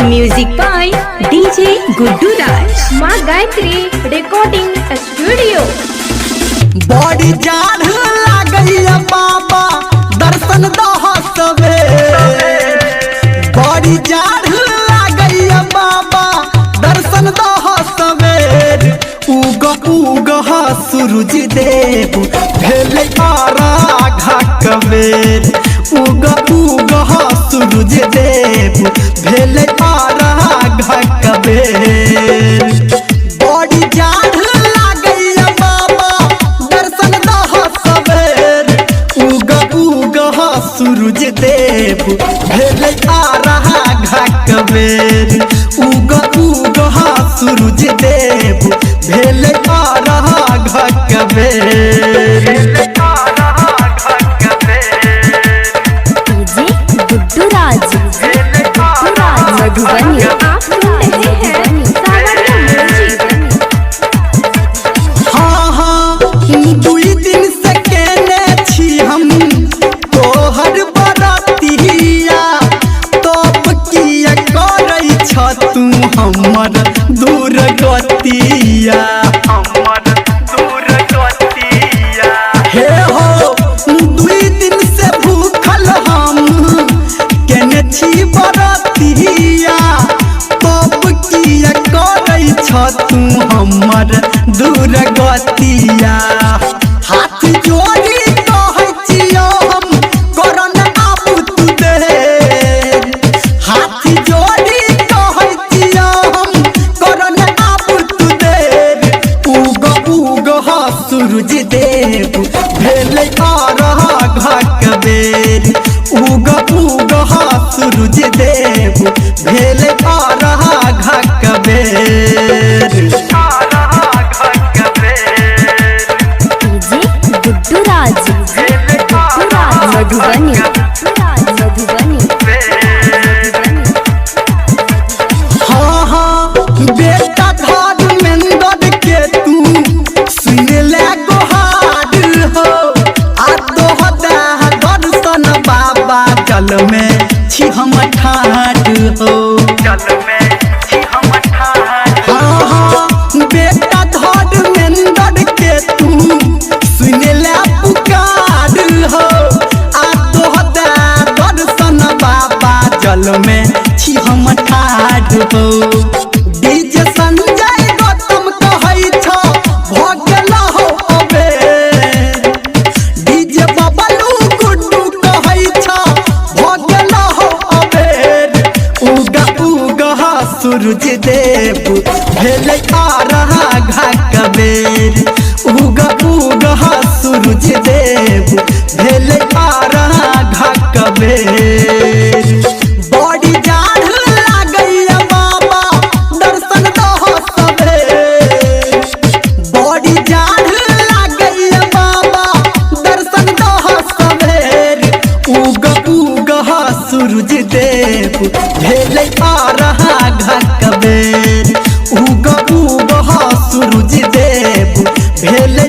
Music by DJ Guddu Raj. माँ Gayatri recording studio. बड़ी जाड़ लागैया बाबा दर्शन दह सबेर। बड़ी जाड़ लागैया बाबा दर्शन दह सबेर। उग उग सूरज देव भेलै आराघा कबेर। उग उग सूरज देव भेलै आराघा कबेर। बड़ी जाड़ लागैया बाबा दर्शन दह सबेर। उग उग सूरज देव भेलै आराघा कबेर। उग उग सूरज देव भेलै आराघा कबेर। डीजे गुड्डू राज मधुबनी। आप सुन रहे हैं सावरिया म्यूजिक। हाँ हाँ दुई दिन से केने छी हम तोहर बरतिया। तब किया करै छ तू हमर दूर गतिया। हे हो दुई दिन से भूखल हम केने छी बरतिया। तब किया करै छ तू हमर दूर गतिया। हाथ जोड़ी कहै छियौ हम करन आबू तू देर। हाथ जोड़ी कहै छियौ हम करन आबू तू देर। उग उग सूरज देव भेलै आराघा कबेर। उग उग सूरज देव भेलै आराघा कबेर। डीजे गुड्डू राज मधुबनी। मधुबनी। हाँ हाँ बेटा धर्मेंद्र के तू सुन ले गोहार हो। आ तोहरा दर्शन बाबा जल में छी हम ठाढ़ हो। हाँ हाँ बेटा धर्मेंद्र के तू सुन ले पुकार हो। आ तोहरा दर्शन बाबा जल में छी हम ठाढ़ हो। डीजे संजय गौतम कहै छ भऽ गेल हो अबेर। डीजे बबलू गुड्डू कहै छ भऽ गेल हो अबेर। उग उग सूरज देव भेलै आराघा कबेर। उग उग सूरज देव भेलै आराघा कबेर। बड़ी जाड़ लागैया बाबा दर्शन दह सबेर। बड़ी जाड़ लागैया बाबा दर्शन दह सबेर। उग उग सूरज देव भेलै आराघा कबेर। उग उग सूरज देव भेलै।